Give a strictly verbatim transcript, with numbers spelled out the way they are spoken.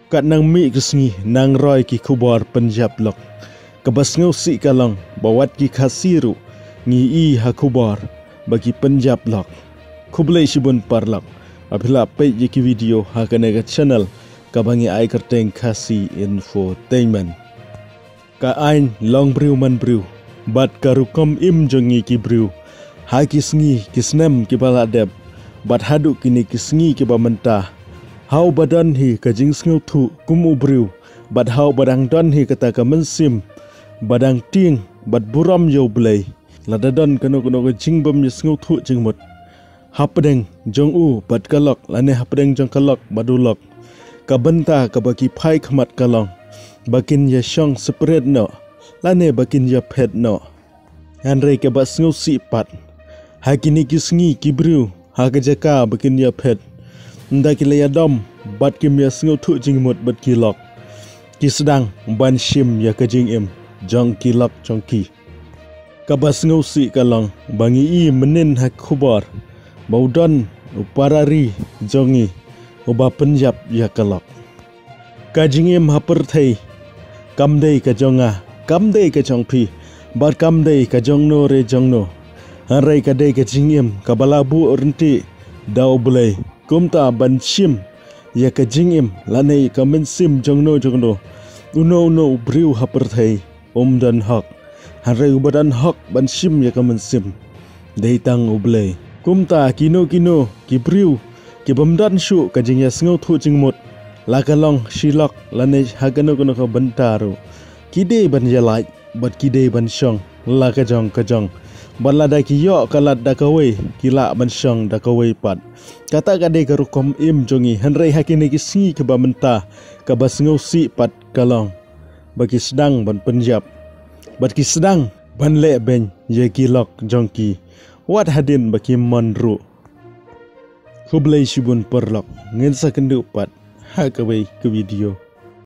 Kat nang mih ki sngi nang roi ki khubor pynjap lok. Kaba sngewsih ka long ba wat ki Khasi ruh ngi i ha khubor ba ki pynjap lok. Khublei shibun paralok ba phi la peit ïa ki video ha kane ka channel kaba ngi ai kyrteng Khasi Infotainment. Ka aiñ long briew man briew bad ka rukom im jong ngi ki briew ha ki sngi ki snem kiba la dep bad haduh kine ki sngi kiba mynta. Ha uba don hi ka jingsngewthuh kum u briew bad ha uba dang don hi kata ka mynsiem ba dang tieng bad burom ïa U Blei. Lada don kano kano ka jingbym ïa sngewthuh jingmut hapdeng jong u bad ka lok lane hapdeng jong ka lok bad u lok, ka bynta kaba ki phai khmat ka long ba kin ïa shong separate noh lane ba kin ïa phet noh. Hynrei kaba sngewsih pat, ha kine ki sngi ki briew ha ka jaka ba kin ïa phet, ynda ki la ïa dom bad kim ïa sngewthuh jingmut bad ki lok, ki sdang ban shim ïa ka jingim jong ki lok jong ki. Kaba sngewsih ka long ba ngi i mynnin ha khubor ba u don u para ri jong ngi uba pynjap ïa ka lok. Ka jingim ha pyrthei kam dei ka jong nga, kam dei ka jong phi bad kam dei ka jong no re jong no. Hynrei ka dei ka jingim kaba la buh ryntih da U Blei. Kumta ban shim ïa ka jingim lane ïa ka mynsiem jong no jong no, uno uno u briew ha pyrthei um don hok. Hynrei uba don hok ban shim ïa ka mynsiem dei tang U Blei. Kumta kino kino ki briew kibym don shuh ka jingïasngewthuh jingmut, la ka long shi lok lane ha kano kano ka bynta ruh, ki dei ban ïa lait bad ki dei ban shong la ka jong ka jong. Bad lada ki ïoh ka lad da kawei, ki lah ban shong da kawei pat. Kata ka dei ka rukom im jong ngi. Hynrei ha kine ki sngi kiba mynta, kaba sngewsih pat ka long ba ki sdang ban pynjap bad ki sdang ban leh beiñ ïa ki lok jong ki, wat hadien ba ki mon ruh. Khublei shibun paralok, ngin sa kynduh pat ha kawei ka video.